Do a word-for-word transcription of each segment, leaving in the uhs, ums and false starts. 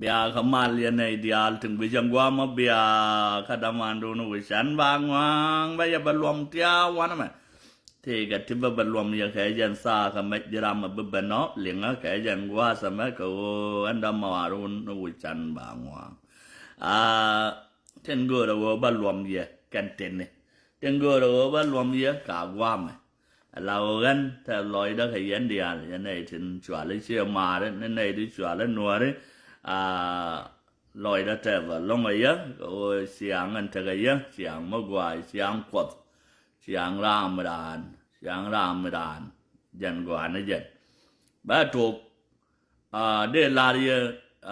Bia kä mal yɛn nɛy diaal tin guic ɛn guamɔ bia kä damandun wi̱c ɛn ba ŋua̱a̱ŋ bä yɛ bä luɔm tia̱a̱ wanɛ mɛ. Tëëkɛ ti bä bä luɔm yɛ kɛ jɛn thaak ɛmɛ ji̱ ram ɛ bi bä nɔ liŋä kɛ jɛn gua̱a̱th ɛmɛ kɛ ɣöö ɛn damandun wi̱c ɛn ba ŋua̱a̱ŋ. Aa, tin göörä ɣöö bä luɔm yɛ kɛn tini. Tin göörä ɣöö bä luɔm yɛ ka guamɛ. Ala ɣöö ɣän tɛ lɔcdä kɛ yɛn diaal yɛn nɛy tin cuali ciɛ maari ni nɛy ti cuali nuääri. Aa, lɔcdä tɛ bä lo̱ŋ ɛ yɛ kɛ ɣöö ciaŋ ɛn tekɛ yɛ ciaŋ mi gua̱a̱c ciaŋ kuɔth ciaŋ raam raan ciaŋ raam raan. Jɛn gɔaa ni jɛn bä tok. Aa, dee lar yɛ,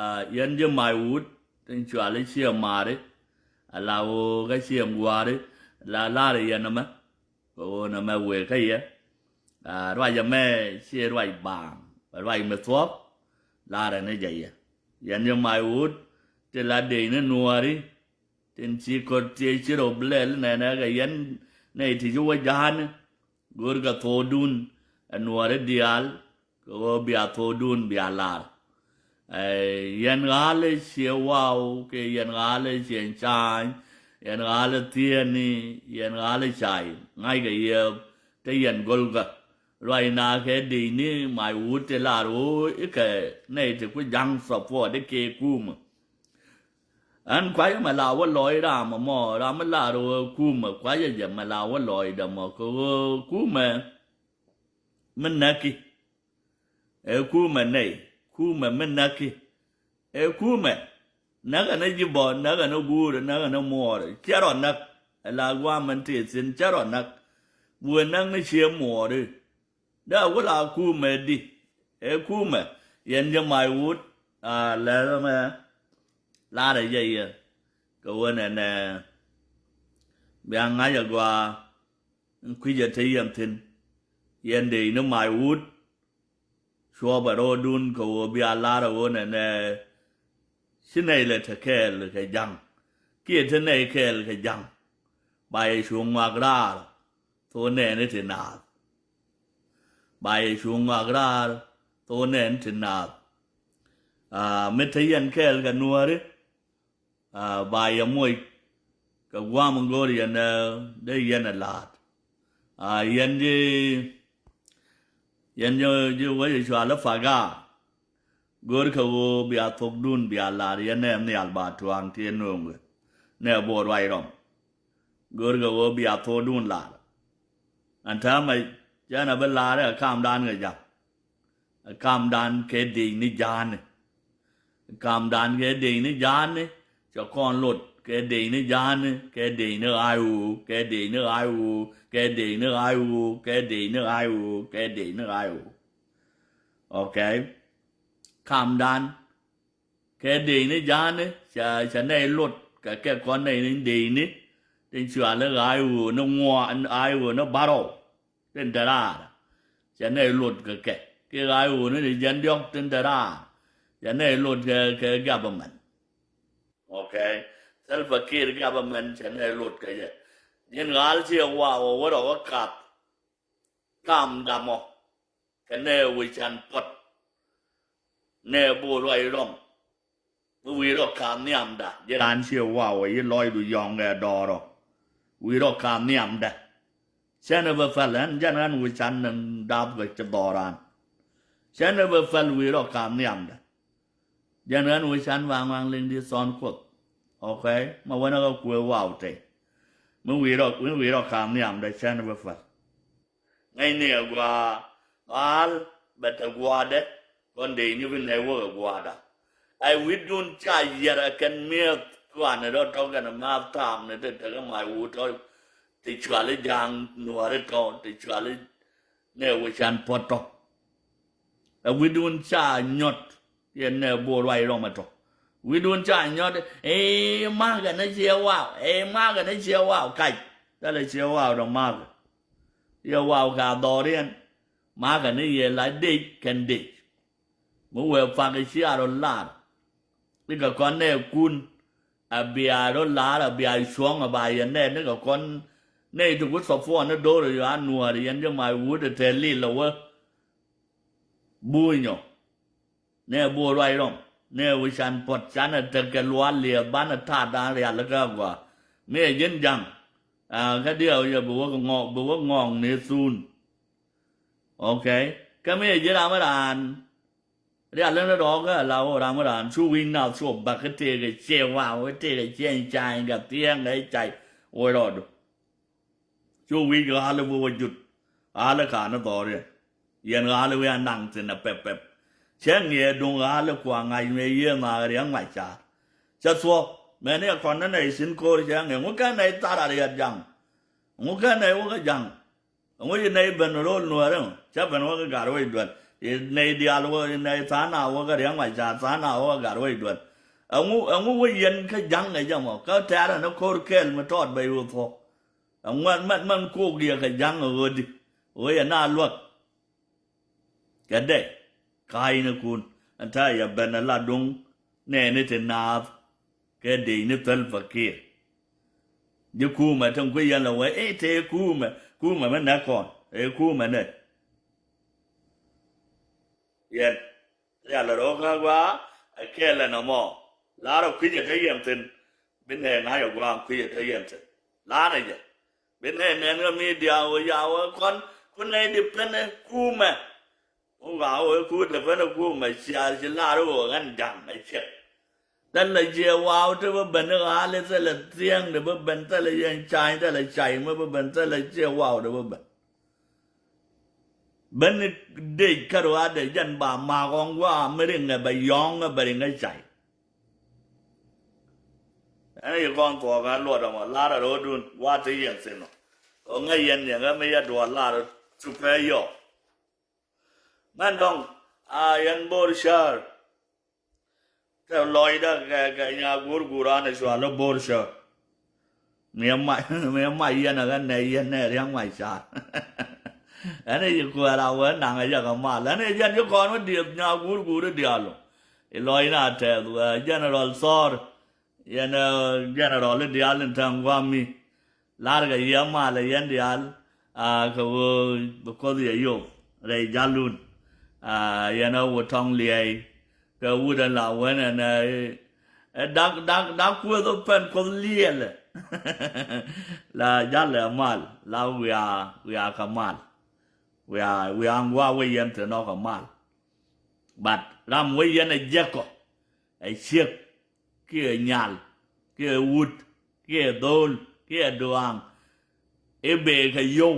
aa, yɛn ji̱ mac wut tin cuali ciɛ maari. Ala ɣöö kä ciɛ gua̱a̱ri la lar yɛn ɛmɛ. Kɛ ɣöö nɛmɛ wëë kä yɛ. Aa, ruac ɛmɛ ciɛ ruac baaŋ bɛ ruac mi thuɔ̱k. La̱rɛ ni jɛ yɛ yɛn yɛ mac wut ti la dec ni nuɔɔri. Tin ci kɔt thiec ci rɔ bi lɛl nɛnɛ kɛ yɛn nɛy ti ci wä ja̱a̱ni. Go̱o̱rkɛ tho̱o̱dun ɛ nuɔɔri diaal. Kɛ ɣöö bia tho̱o̱dun bia lar. Ɛ, yɛn ɣa̱lɛ ciɛ waw kɛ yɛn ɣa̱lɛ ciɛ ca̱a̱ny. Yɛn ɣa̱lɛ thiɛɛni yɛn ɣa̱lɛ cay ŋa̱ckɛ yɛ. Te yɛn go̱lkä ruacna kɛ dicni mac wut ti lar ɣöö ikɛ nɛy ti ku ja̱ŋ support ikɛ kumä. Ɛn kuayä mɛ la wä lɔc ram ɛmɔ ram mi lar ɣöö kumä kuayä jɛ mɛ la wä lɔcdä mɔ kɛ ɣöö kumä mi näki. Ɛ kumɛ nɛy kumɛ mi näki. Ɛ kumɛ näkɛ ni ji̱ bɔ näkɛ ni guuri näkɛ ni muɔɔri cɛ rɔ näk. Ɛ la guamɛ ti thi̱n cɛ rɔ näk. Buɛ näk ni ciɛ muɔɔri. Dee a wä la kumɛ di. Ɛ kumɛ yɛn jɛ mac wut. A lɛr mɛ larɛ jɛ yɛ kɛ wä nɛnɛ. Bia ŋa̱c a gɔaa. Kui̱cɛ te yɛn thi̱n yɛn dee ni mac wut. Cuɔpɛ ro̱o̱dun kɛ ɣöö bia lar ɛ ɣöö nɛnɛ ci nɛy lɛ te kɛɛl kɛ ja̱ŋ. Kiɛ te nɛy kɛɛl kɛ ja̱ŋ. Ba yɛ cu ŋɔak raar thok nɛɛni ti naath. Ba yɛ cu ŋɔak raar thok nɛɛni ti naath. Aa, mi te yɛn kɛɛl kɛ nuääri. Aa, ba yɛ moc kɛ guam in go̱o̱r yɛn ɛ dee yɛn ɛ la̱a̱t. Aa, yɛn ji̱ yɛn ji̱ ji̱ wec cual i̱ paga. Go̱o̱r kɛ ɣöö bia thokdun bia la̱a̱t yɛn nɛ nhial ba tua̱a̱ŋ ti nööŋ nɛ bo̱o̱r ruac rɔm. Go̱o̱r kɛ ɣöö bia thokdun la̱a̱t. Ɛn täämɛ cɛn ɛ bi la̱a̱t ɛ kamdan kɛ ja̱ŋ. Ɛ kamdan kɛ dec ni ja̱a̱ni. Kamdan kɛ dec ni ja̱a̱ni. Cɛ kɔn lot kɛ dec ni ja̱a̱ni kɛ dec ni ɣa̱c ɣöö kɛ dec ni ɣa̱c ɣöö kɛ dec ni ɣa̱c ɣöö kɛ dec ni ɣa̱c ɣöö kɛ dec ni ɣa̱c ɣöö. Okay. Kamdan kɛ dec ni ja̱a̱ni ca ca nɛy lot kɛ kɛ kɔn nɛy ni dec ni. Tin cuali ɣa̱c ɣöö ni ŋuɔ̱ɔ̱n ɣa̱c ɣöö ni barɔw. Tin te raar. Cɛ nɛy luɔt kɛ kɛ kiɛ ɣa̱c ɣöö ni ti jɛn diɔ̱k tin te raar. Cɛ nɛy luɔt kɛ kɛ government. Okay. Salva Kiir government cɛ nɛy luɔt kɛ jɛ. Ji̱n ɣa̱l ciɛ wa wä wä rɔ wä kath. Kam damɔ kɛ nɛ wi̱c can puɔ̱t. Nɛ bo̱o̱ ruac rɔm. Mi wi̱i̱ rɔ ka̱a̱m nhiamda ji̱ raan ciɛ waw ɛ yi lɔcdu yɔ̱ŋ ɛ dɔɔrɔ. Wi̱i̱ rɔ ka̱a̱m nhiamda. Cɛn ɛ bä päl ɛn jɛn ɛn wi̱c can ni dap kɛ ci dhɔran. Cɛn ɛ bä päl wi̱i̱ rɔ ka̱a̱m nhiamda. Jɛn ɛn wi̱c can ba ŋuaŋ liŋ di thɔn kuoth. Okay. Ma wänä kä kuëë waw tey. Mi wi̱i̱ rɔ mi wi̱i̱ rɔ ka̱a̱m nhiamda cɛn ɛ bä päl. Ŋäcni ɛ gua̱a̱ ɣa̱l bɛ te gua̱a̱dɛ. Kɔn dee ni bi nɛy wä kɛ gua̱a̱da. Ay wi̱cdun ca yiɛr ɛ kɛn mi̱eth kuanɛ rɔ tɔ̱ kɛn ɛ ma̱a̱th taam ni te tekɛ mac wut tɔ̱. Ti cuali ja̱a̱ŋ nuɔ̱ɔ̱ri tɔ̱ ti cuali nɛ wä can puɔ̱t tɔ̱. Ɛ wi̱dun ca nyɔt. Yɛn nɛ bo̱o̱r ruac rɔm ɛ tɔ. Wi̱dun ca nyɔt. Ee, makɛ ni ciɛ waw. Ee, makɛ ni ciɛ waw. Kac. Thilɛ ciɛ waw dɔ makɛ. Ciɛ waw ka dhɔriɛn. Makɛ ni yɛ la dec kɛn dec. Mi wee pak i̱ cia rɔ lar. Ikɛ kɔn nɛ kun. A bia rɔ lar a bia cuɔ̱ŋ a ba yɛn nɛ nikɛ kɔn. Nɛ iti ku thɔpuɔn ni do̱r yɔ a nuɔ̱ɔ̱r yɛn ji̱ mac wut ɛ tɛl lil a wä. Bunyɔ. Nɛ bo̱o̱r ruac rɔm. Nɛ wi̱c can puɔ̱t canɛ tekɛ lual liɛth banɛ ta̱a̱dan rialikä agua. Mi ɛ ji̱n ja̱ŋ. Kä diɛw yɛ bi wä ŋɔk, bi wä ŋɔk ni thun. Ok. Kä mi ɛ ji̱n ram raan. Rialikä rɔɔkä la wä ram raan cu wi̱c nath cu bak kä tëëkɛ ciɛ waw kä tëëkɛ ciɛ cany kɛ thiɛŋ kɛ cay. Wä rɔɔdu. Cu wi̱c ɣa̱lä bi wä jut. Ɣa̱lä ka̱n ni dhɔriɛn. Yɛn ɣa̱lä wi̱i̱ a naŋ thi̱n a pɛp pɛp. Cä ŋiɛ duŋ ɣa̱lä kua ŋa̱c mëë yiëë nhaakä riɛŋ mac ca̱a̱r. Cä thuɔ̱k mɛn i̱ a kɔn ni nɛy thi̱n ko̱r cä ŋiɛ ŋu kɛn nɛy thar a riɛt jaŋ. Ŋu kɛn nɛy wä kä jaŋ. Ŋu ci nɛy ben ro̱l nuäärä ŋu cä ben wä kä gat wec duel. Ci nɛy diaal wä ci nɛy tha̱a̱ŋ na wä kä riɛŋ mac ca̱a̱r tha̱a̱ŋ na wä kä gat wec duel. Ɛŋu ɛŋu wä yɛn kä ja̱ŋ ɛ jɛ mɔ kä tɛ̈rɛ ni ko̱r kɛɛl mi tɔɔt bɛ i̱ wä thuɔ̱k. Ɛŋuɛn mɛn mɛn kok yɛ kɛ ja̱ŋ ɛ ɣöödi ɣöö yɛ na luäk. Kɛ dee ka̱a̱cnikun ɛn ta̱a̱ yɛ ben ɛ la duŋ nɛɛni ti naath kɛ dec ni thäl pakiɛr. Ji̱ kuumɛ tin kui̱ yɛn lɛ wee i̱ tëë kuumɛ kuumɛ mi nɛk kɔn ëë kuumɛ nɛ. Yɛn rial rɔ kä gua ɛ kɛl ɛn ɛmɔ. Lar ɛ kui̱c ɛ kä yɛn thin. Bi nɛ ŋa̱c ɛ gua̱a̱ŋ kui̱c ɛ kä yɛn thin. Lar ɛ jɛ bi nɛ nɛn kä mi diaal wä ya wä kɔn ku nɛ di pɛn ɛ kuumɛ. Wä ɣa̱ wä ku dee pɛn ɛ kuumɛ ciaar ci lar wä ɣän ja̱ŋ ɛ ciɛk. Thilɛ jiɛ waw ti bä ben i̱ ɣa̱li thilɛ thiɛŋ ti bä ben thilɛ yɛn cany thilɛ cay mi bä ben thilɛ jiɛ waw ti bä ben. Ben i̱ dec kä ruaadɛ jɛn ba mak ɣɔ̱ŋ gua̱a̱ mi riŋɛ bɛ yɔ̱ŋ ɛ bɛ riŋɛ cay. Ɛn i̱ kɔn thuɔɔk ɛn luɔt ɛmɔ lar ɛ ro̱o̱dun gua̱a̱ ti yɛn thin ɔ ŋäc yɛn niɛŋ ɛ mi yɛ duɔl lar cu pɛ yɔɔk. Mɛn dɔ̱ŋ a yɛn bo̱o̱r cäär. Kɛ lɔcdä kɛ kɛ nya guur guur an ɛ cua lä bo̱o̱r cäär. Miɛ mac miɛ mac yɛn ɛ ɣän nɛ yɛn nɛ ria̱ŋ mac ca̱a̱r. Ɛn ɛ ci kuɛɛr a wee naŋ ɛ yɛ kɛ mal ɛn ɛ jɛn ci kɔn wä dieth nya guur guur i̱ diaal ɔ. I̱ lɔcna tɛth wee General Thɔɔr. Yɛn ɛ General i̱ diaal in täŋ gua̱a̱mi. Larkɛ yiëë malɛ yɛn diaal a kɛ ɣöö bi Kuoth yɛ yop rɛy ja̱lun. A yɛn ɛ wut tɔ̱ŋ liɛɛy kɛ wut ɛn la wen ɛn ɛ dak dak dak Kuoth ɔ pɛn Kuoth liɛlɛ. La ja̱lɛ mal la wiaa wiaa kɛ mal. Wiaa wiaa ŋuaa wec yɛn te nɔkɛ mal. But ram wec yɛn ɛ jiɛkɔ ɛ ciek kiɛ nyal kiɛ wut kiɛ dho̱o̱l kiɛ duaaŋ. I̱ bëë kɛ yio̱w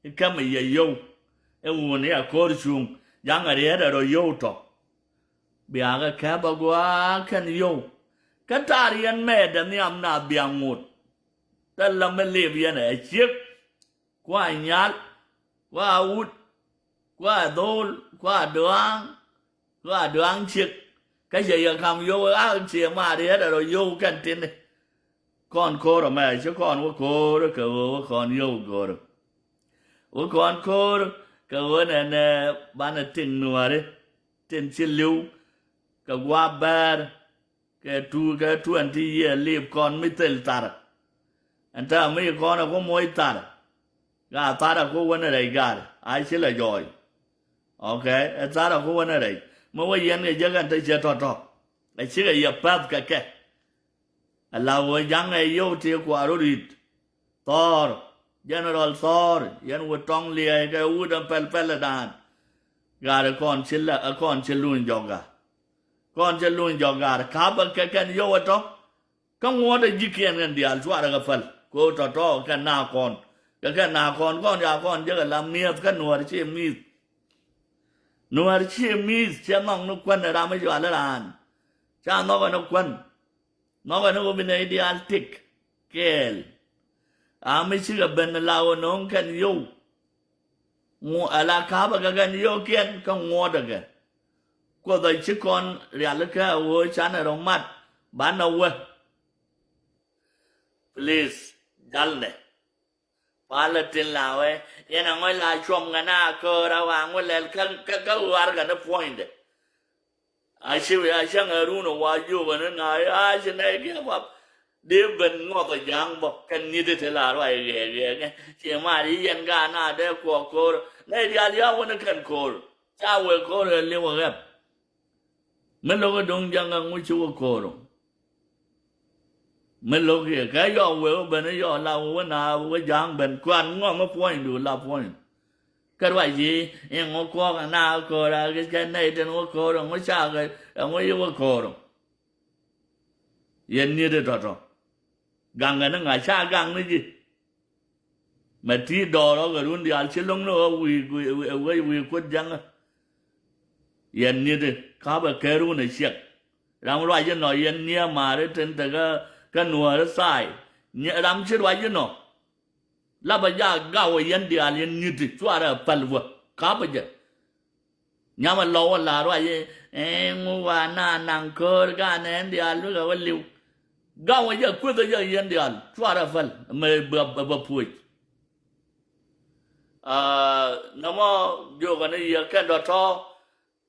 i̱ kämɛ yɛ yio̱w. I̱ wun i̱ a ko̱r cuŋ ja̱ŋ a riɛt a rɔ yio̱w tɔ. Biakä kɛp a gua̱a̱ kɛn yio̱w kä taar yɛn mɛɛt a nhiam na biaŋ ŋot. Thilɛ mi lip yɛn ɛ ciek. Kua nyal kua wut kua dho̱o̱l kua duaaŋ kua duaaŋ ciek. Kä cɛ yɛ ka̱m yio̱w a ciɛ ma riɛt a rɔ yio̱w kɛn tini. Kɔn ko̱o̱r ɛmɛ ci kɔn wä ko̱o̱r kɛ ɣöö wä kɔn yio̱w go̱o̱r. Wä kɔn ko̱o̱r kɛ ɣöö nɛnɛ banɛ tiŋ nuääri tin ci li̱w kɛ gua̱a̱p bɛɛr. Kɛ tu kɛ twenty year lip kɔn mi thil thar. Ɛn täämɛ mi kɔn ɛ ku moc thar. Gaa thar ɛ ku wänɛ rɛc gat a ci lɛ jɔɔc. Ok. Ɛ thar ɛ ku wänɛ rɛc mi wä yɛn kɛ jek ɛn te cɛ tɔ̱tɔ̱. Ɛ cikɛ yɛ päth kɛ kɛ. Ɛ la wä ja̱ŋ ɛ yio̱w ti kua rot rit. Thɔɔr General Thɔɔr yɛn wä tɔŋ liɛɛc kɛ wut ɛn pɛl pɛl ɛ daan. Gat ɛ kɔn ci la ɛ kɔn ci luny jɔk gat. Kɔn cɛ luny jɔk gaar ka̱pä kɛ kɛn yio̱w ɛ tɔ. Kä ŋuɔ̱t ɛ ji̱kiɛn kɛn diaal cuarɛ kɛ päl kɛ ɣöö tɔ̱tɔ̱ kɛn na kɔn. Kɛ kɛn na kɔn kɔn ya kɔn jekɛ la mi̱eth kä nuäär ciɛ mi̱th. Nuäär ciɛ mi̱th cɛ nhɔk ni kuän ɛ ram mi cual ɛ raan. Ca nhɔk ɛ ni kuän. Nhɔk ɛ ni ɣöö bi nɛy diaal tik kɛɛl. A mi cikɛ ben la ɣöö no̱o̱ŋ kɛn yio̱w. Ŋu ala ka̱pä kɛ kɛn yio̱o̱kiɛn kä ŋuɔ̱tdɛ kɛ. Kuoth a ci kɔn rialikä a ɣöö canɛ rɔ mat banɛ wä. Please, jalnɛ. Palä tin la wee yɛn a ŋɔc la cuɔm ŋɛ na köör a wa ŋu lɛl kä kä kä warkɛ ni puɔ̱nydɛ. A ci wi̱i̱ a cäŋ ɛ run ɛ wa jiök ɛ ni na a ci nɛy diɛ wap. Dee ben ŋɔth ɛ ja̱a̱ŋ bä kɛn ni̱t ti la ruac ɣɛɛ ɣɛɛ ŋɛ ci ma ri yɛn ka na dee kuɔ köör nɛy diaal ya wä ni kɛn köör. Ca wee köör ɛ liw ɛ ɣɛp. Mi lo̱k i̱ do̱ŋ ja̱ŋ ŋuc ci wä ko̱o̱r. Mi lo̱k i̱ kɛ yɔw wee wä ben i̱ yɔw la wä wä na wä ja̱a̱ŋ ben kuan ŋɔm mi puɔ̱nydu la puɔ̱ny. Kä ruac ji̱ i̱ ŋu kuɔk na wä ko̱o̱r a kɛ nɛy tin wä ko̱o̱r ŋu cakɛ ŋu yi wä ko̱o̱r. Yɛn ni̱et i̱ tɔ̱tɔ̱ gaŋ kɛ ni ŋa̱ ca gaŋ ni ji̱. Mɛ ti dɔɔr ɔ kɛ run diaal ci lo̱ŋ ni ɣä wi̱i̱ wi̱i̱ wi̱i̱ kuot ja̱ŋä. Yɛn ni̱ti ka̱pɛ kɛ run ɛ ciɛk. Ram ruac inɔ yɛn niɛ ma̱a̱ri tin te kä kä nuääri thaay. Ram ci ruac inɔ. Lapɛ jaak gaw ɛ yɛn diaal yɛn ni̱ti cuarɛ ɛ päl wä ka̱pɛ jɛ. Nyamɛ lɔw ɛ la ruac i̱ ŋu wa na naŋ köör ganɛ ɛn diaal wikɛ wä li̱w. Gaŋ wä jɛ kueth wä jɛ yɛn diaal cuarɛ päl mɛ bɛ puɔc. Nɔmɔ jiökɛ ni yɛ kɛn dɔ̱tɔ̱.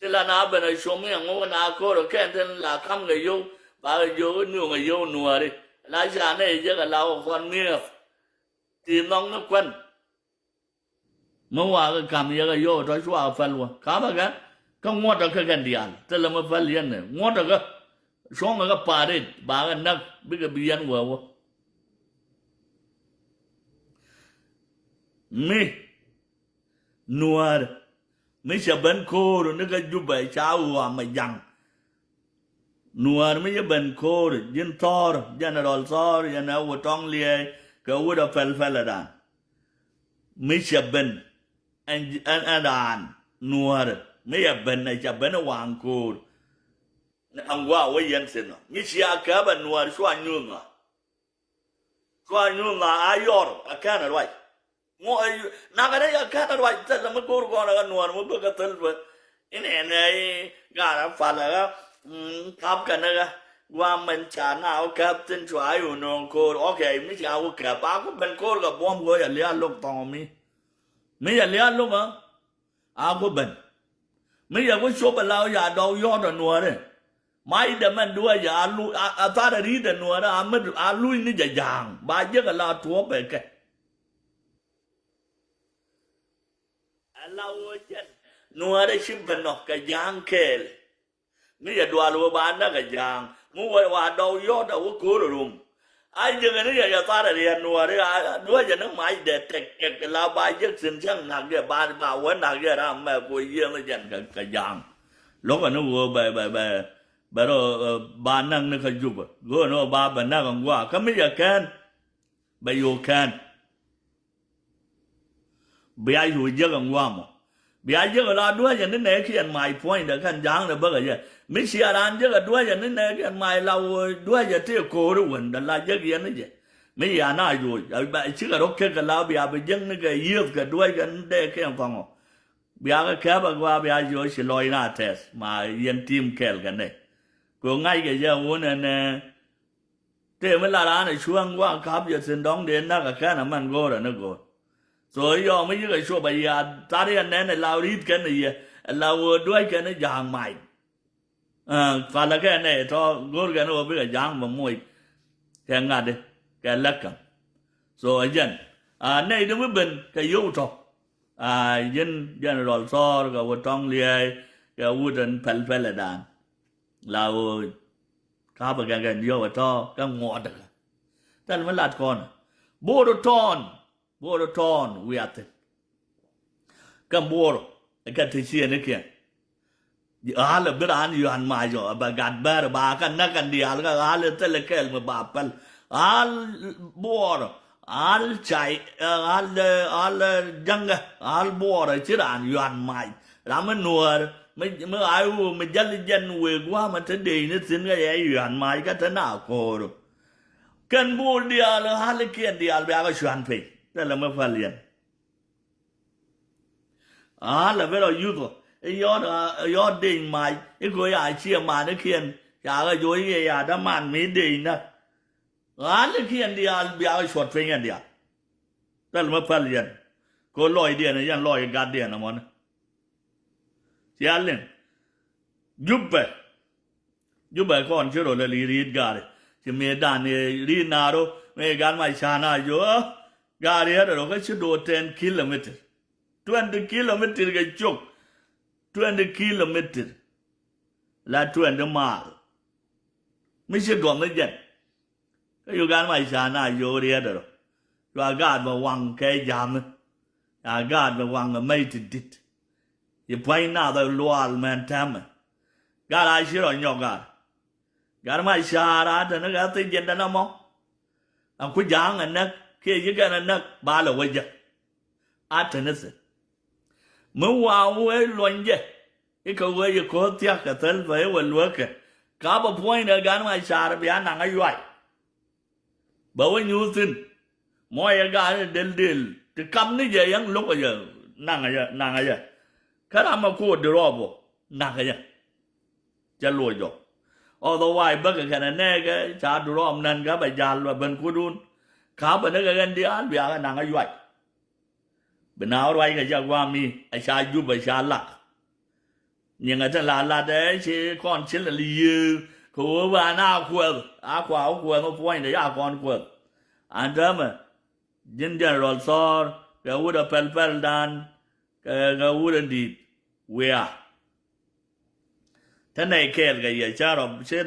Ti la na ben a com i̱ ɛŋu na köör kɛn tin la ka̱m kɛ yio̱w ba kɛ jiök i̱ nuɔ̱ŋ kɛ yio̱w nuääri. La ca nɛ jɛ kɛ la wä kɔn mi̱eth. Ti nhɔk ni kuän. Mi wakä kam yɛ kɛ yio̱w tɔ̱ cua päl wä ka̱pä kɛ. Kä ŋuɔ̱tdä kä kɛn diaal thilɛ mi päl yɛn ɛ ŋuɔ̱tdä kä. Cuɔ̱ŋ kɛ kɛ pa̱a̱t ëë ba kɛ näk bikɛ bi yɛn wee wä. Mi nuäär mi cɛ ben ko̱o̱r ni kä Jubɛ ca ɣɔam ɛ ja̱ŋ. Nuäär mi ci ben ko̱o̱r ji̱n Thɔɔr, General Thɔɔr, yɛn ɛ wut tɔ̱ŋ liɛɛc kɛ wut ɛ pɛl pɛl ɛ raan. Mi cɛ ben ɛn ɛn raan nuäär mi cɛ ben ɛ cɛ ben ɛ waŋ ko̱o̱r. Ɛn gua̱a̱ wä yɛn thin ɔ mi cia kääp ɛ nuäär cua nyuuth ŋa. Cua nyuuth na a yɔr a kɛn a ruac. Ŋu a yu nakä rɛy a kɛn a ruac thil mi go̱o̱r kɔn a kä nuɔ̱ɔ̱r mi bek a thil bä. Inɛ nɛ i̱ gat a pal a kä kap kɛn a kä. Guam mɛn ca na wä kɛp thin cua a yu nööŋ ko̱o̱r ɔkɛ mi ca wä kɛp a ku ben ko̱o̱r kɛ buɔ̱m go̱o̱c a liaal lo̱k thɔŋ mi. Mi a liaal lo̱k a. A ku ben mi yɛ ku cop a la wä ya dɔw yɔ̱ɔ̱t a nuɔ̱ɔ̱rɛ. Macdɛ mɛn duäcä a lu a thar a ri̱t a nuäärä a mät a luc ni jɛ ja̱a̱ŋ ba jek a la tuɔ̱ɔ̱p ɛ kɛ. A la wä jɛn nuäärä ci ben nɔ kɛ ja̱a̱ŋ kɛɛl. Mi yɛ dual wä ba näk a ja̱a̱ŋ mi wä wa dɔw yɔ̱t a wä ko̱r a rom. A jek ni yɛ yɛ thar a riɛn nuäärä a duäcä ni macdɛ tɛk tɛk la ba jek thi̱n cäŋ nak yɛ ba ba wä nak yɛ ram mɛ ku yiëë mi jɛn kɛ ja̱a̱ŋ. Lo̱kɛ ni ɣöö bɛ bɛ bɛ bɛ rɔ ba näk ni kä Jubɛ ɣöö ni ɣöö ba bɛ näk ɛn gua̱a̱ kä mi yɛ kɛn bɛ yo̱o̱ kɛn. Bia yo̱o̱ jiäk ɛn gua̱a̱ mɔ bia jiäk la duäcɛ ni nɛɛkiɛn mac puɔ̱nydɛ kɛn ja̱a̱ŋdɛ bäkɛ jɛ mi cia raan jiäk ɛ duäcɛ ni nɛɛkiɛn mac la ɣöö duäcɛ tëë ko̱o̱ri wendɛ la jiäk yɛn ni jɛ. Mi yia na yo̱o̱c cikɛ rɔ kek kɛ la bia bi jiäk ni kɛ yiëëth kɛ duäc kɛ ni dee kɛn kɔŋɔ. Bia kɛ kɛp a gua bia jiɔ ci lɔc na tɛth ma yɛn tim kɛl kɛ nɛ. Kɛ ŋa̱c kɛ jɛ wun ɛn ɛ tëë mi la raan ɛ cuäŋ gua kap jɛ thi̱n dɔ̱ŋ dee näk ɛ kɛn ɛ mɛn go̱o̱rɛ ni go̱o̱r. So yɔm mi yikɛ cuɔp a yia thar yɛ nɛn ɛ la ri̱t kɛn ɛ yɛ ɛ la wee duäc kɛn ɛ ja̱a̱ŋ mac. Palä kɛ nɛy tɔ go̱o̱r kɛn ɛ wä bikɛ ja̱a̱ŋ bɛ moc kɛ ŋa̱t kɛ läk käm. So ɛ jɛn a nɛy di mi ben kɛ yio̱w tɔ. A ji̱n General Thɔɔr kɛ wä tɔ̱ŋ liɛɛc kɛ wut ɛn pɛl pɛl ɛ daan. La ɣöö kapɛ kɛ kɛn yio̱w ɛ tɔ kɛ ŋuɔ̱t ɛ kɛ. Thil mi lat kɔn ɛ bo̱o̱r tɔɔn. Buɔrä tɔɔn wiathin. Kä buɔrä kä ti ciënikiɛn. Ɣa̱l ɛ bi raan yuan mac ɔ ɛ bɛ gat bɛr ba kä näk kɛn diaal kä ɣa̱l ɛ thilɛ kɛɛl mi ba päl. Ɣa̱l buɔrä ɣa̱l cay ɣa̱l ɣa̱l jäŋä ɣa̱l buɔrä ci raan yuan mac. Ram mi nuäär mi ɣa̱c ɣöö mi jäl jɛn wëë gua̱a̱mä te dee ni thi̱n kä yɛ yuan mac kä te na ko̱o̱rä. Kɛn buɔr diaal ɣa̱l kiɛn diaal bia kä cuan piny. Thilɛ mi päl yɛn. Ɣa̱l ɛ ben rɔ yuthɔ I̱ yɔ̱t, i̱ yɔ̱t dec mac i̱ ko̱ ya ciɛ manikiɛn. Ca kɛ jo̱c i̱ ya däman mi dec näk. Ɣa̱likiɛn diaal bia kɛ cuɔt piny ɛn diaal. Thil mi päl yɛn. Ko̱ lɔcdiɛn yɛn lɔc gatdiɛn ɛmɔni. Cia liŋ. Jupɛ. Jupɛ kɔn ci rol ɛ li ri̱i̱t gaari. Ci mëëdan ɛ ri̱i̱t naaru mëë gat ma ca̱n a jo̱o̱. Gaari ɛ rɔ kä ci do̱o̱ ten kilometer. Twenty kilometer kɛ cok. Twenty kilometer. La twenty mile. Mi ci gɔm ni jɛn. Kä Uganda ma ca̱n a yo̱o̱ riɛt rɔ. Cua gaat bɛ waŋ kɛ ja̱a̱mi. Ca gaat bɛ waŋ ɛ mɛy ti di̱t. Ci pua̱ny nath ɛ luaal mɛn täämɛ. Gaat a ci rɔ nyɔk gaat. Gaat ma ca̱r a te ni kɛ thiec jiɛn dɛn ɛmɔ. A ku ja̱a̱ŋ ɛ näk kiɛ ci kɛn ɛ näk ba lɛ wä jɛ. A te ni thi̱n. Mi wa wee luɔny jɛ. I̱ kɛ wee yi ko̱o̱th thia̱k kɛ thäl bä i̱ wä luäkɛ. Ka bä puɔ̱nydɛ gaat ma ca̱r bia naŋ a yuay. Bä wä nyuuth thi̱n. Mɔ yɛ gaat ni del del ti kap ni jɛ yɛn lo̱k a yɛ naŋ a yɛ naŋ a yɛ. Kä ram a ko̱o̱t di rɔɔp ɔ naŋ a yɛ. Cɛ loc jɔk. Otherwise bäkɛ kɛnɛ nɛɛkɛ ca di rɔɔp nän kä bɛ jal bɛ ben kudun. Ka bä ni kɛ kɛn diaal bia kɛ naŋ a yuay. Bi na wä ruac kɛ jɛ gua̱a̱m mi a ca jup a ca lak. Nyiŋɛ tin la lat ɛ ci kɔn ci lɛ li yiëë kɛ ɣöö ba na kuɛth a kua wä kuɛth wä puɔ̱nydɛ ya kɔn kuɛth. An täämɛ ji̱n General Thɔɔr kɛ wut a pɛl pɛl dan kɛ kɛ wut a di̱i̱t wiaa. Te nɛy kɛɛl kɛ yɛ cä rɔ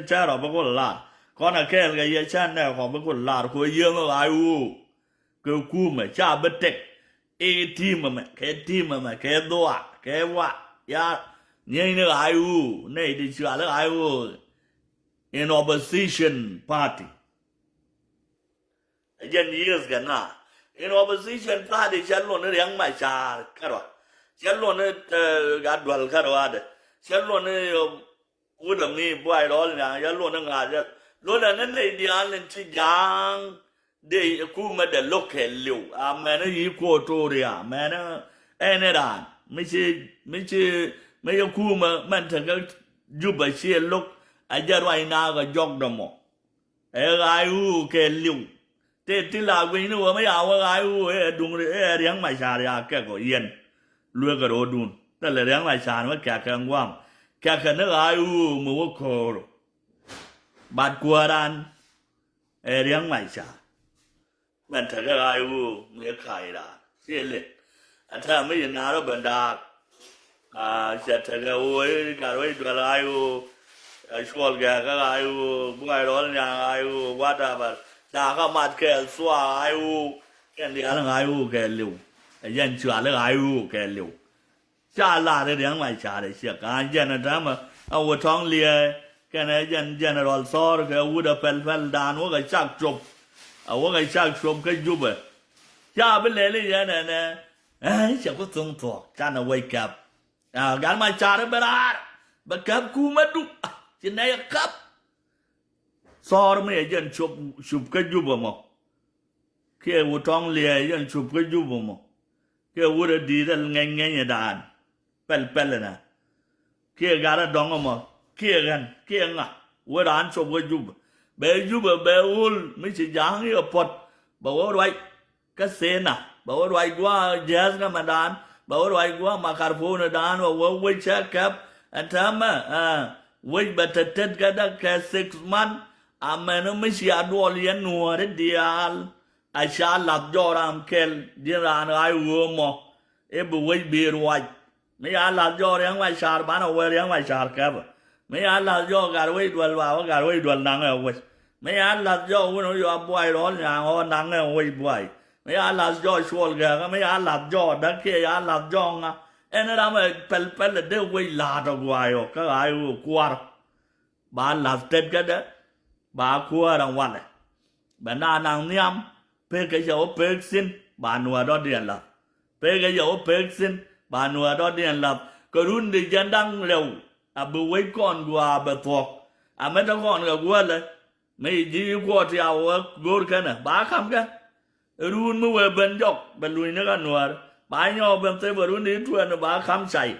cä rɔ bä kul lar. Kɔn a kɛɛl kɛ yɛ cä nɛy kɔ bä kul lar kɛ ɣöö yiëë mi ɣaac ɣöö kɛ kumɛ ca bi tek. I̱ ti̱i̱m ɛmɛ kɛ ti̱i̱m ɛmɛ kɛ dhuaak kɛ wa ya. Nieny ni ɣaac ɣöö nɛy ti cual i̱ ɣaac ɣöö in opposition party. Ɛ jɛn yiëëth kɛ na in opposition party cɛ luɔn ni Riɛk Macar kärɔa. Cɛ luɔn ni Gat Dual kärɔa dɛ. Cɛ luɔn ni wut ɛ mi Buay Rɔl Nyaŋ cɛ luɔn ni ŋa̱a̱c cɛ luɔn ni nɛy diaal ni ti ja̱a̱ŋ. Dee kumɛ dee lo̱k kɛɛliw a mɛn i̱ yi Equatoria mɛn ɛn i̱ raan mi ci mi ci mi ci kumɛ mɛn tekä Juba ciɛ lo̱k. A jɛ ruac naak a jɔk dɔmɔ. Ɛ ɣaac ɣöö kɛɛliw. Tëë ti la gui̱ny ni ɣöö mi ya wä ɣaac ɣöö ɛ duŋ ɛ Riɛk Macar ya kɛk ɔ yɛn. Lueekɛ ro̱o̱dun thilɛ Riɛk Macar mi kɛkɛ ŋuam kɛkɛ ni ɣaac ɣöö mi wä ko̱o̱r. Bat kuääran ɛ Riɛk Macar. Mɛn tekɛ ɣaac ɣöö mi kac raan ciɛ lek. Ɛ täämɛ mi yi naar ɔ ben daak. Aa cɛ tekɛ ɣöö i̱ gat wec duel ɣaac ɣöö. Ɛ cuɔl gɛ̈ɛ̈kä ɣaac ɣöö Buay Rɔl Nyaŋ ɣaac ɣöö whatever. Ca kä mat kɛɛl thua ɣaac ɣöö. Kɛn diaal ɣaac ɣöö kɛɛliw. Ɛ jɛn cual ɣaac ɣöö kɛɛliw. Ca lar i̱ Riɛk Macar ɛ ciɛ ka̱a̱ŋ jɛn ɛ täämɛ ɛ wä tɔ̱ŋ liɛɛ kɛnɛ jɛn General Thɔɔr kɛ wut ɛ pɛl pɛl daan wä kɛ cak cop. Ɛ wä kɛ cak cop kä Jubɛ. Ca bi lɛl i̱ yɛn ɛnɛ ɛ cɛ ku tho̱ŋ thuɔ̱k canɛ wec kɛp. Gat Macar i̱ bɛ raar bɛ kɛp kumɛ duk. Ci nɛy ɛ kɛp. Thɔɔr mi ɛ jɛn cop cup kä Jubɛ mɔ. Kiɛ wut tɔ̱ŋ liɛɛc yɛn cop kä Jubɛ mɔ. Kiɛ wut ɛ di̱i̱t ɛ ŋɛny ŋɛny ɛ daan pɛl pɛl ɛnɛ. Kiɛ gat ɛ dɔ̱ŋ ɛmɔ kiɛ ɣän kiɛ ŋa wee raan cop kä Jubɛ. Bɛ Jubɛ bɛ ɣöl mi ci ja̱a̱ŋ i̱ ɛ puɔ̱t bɛ wä ruac. Kä thena bɛ wä ruac gua̱a̱ jääth nɛmɛ daan bɛ wä ruac gua̱a̱ makarpon ɛ daan bɛ wä wec cä kɛp. Ɛn täämɛ wec bɛ tet tet kä däk kɛ six month. Amɛn mi cia duɔl yɛn nuɔ̱ɔ̱ri diaal. A ca lath jɔɔk ram kɛl ji̱n raan ɣaac ɣöö mɔ. I̱ bi wec bi ruac. Mi ca lath jɔɔk Riɛk Macar banɛ wee Riɛk Macar kɛpɛ. Mi ca lath jɔɔk gat wec duel ba wä gat wec duel naŋɛ wec. Mi ca lath jɔɔk wun wä yɔa Buay Rɔl Nyaŋ ɣɔɔ naŋɛ wec Buay. Mi ca lath jɔɔk cuɔl gɛ̈ɛ̈kä mi ca lath jɔɔk däk kiɛ ca lath jɔɔk ŋa. Ɛn ram ɛ pɛl pɛl ɛ dee wec la̱a̱t ɔ gua̱a̱c ɔ kä ɣaac ɣöö kua̱r. Ba la̱th tet kädɛ ba kuäär ɛn walɛ. Bɛ na naŋ nhiam pek kɛ cɛ wä pek thi̱n ba nuäär dɔ̱diɛn la̱th. Pek kɛ cɛ wä pek thi̱n ba nuäär dɔ̱diɛn la̱th kɛ run di jɛn da̱ŋ rɛw. A bi wec kɔn gua̱a̱ bɛ thuɔ̱k a mɛt ɛ kɔn kɛ guäälɛ. Mi ji̱ kuɔt ya wä go̱o̱r kɛnɛ ba ka̱m kɛ. Run mi wee ben jɔk bɛ lunyni kä nuäär ba nyɔɔk ben thep ɛ run di tuɛɛn ba ka̱m cay.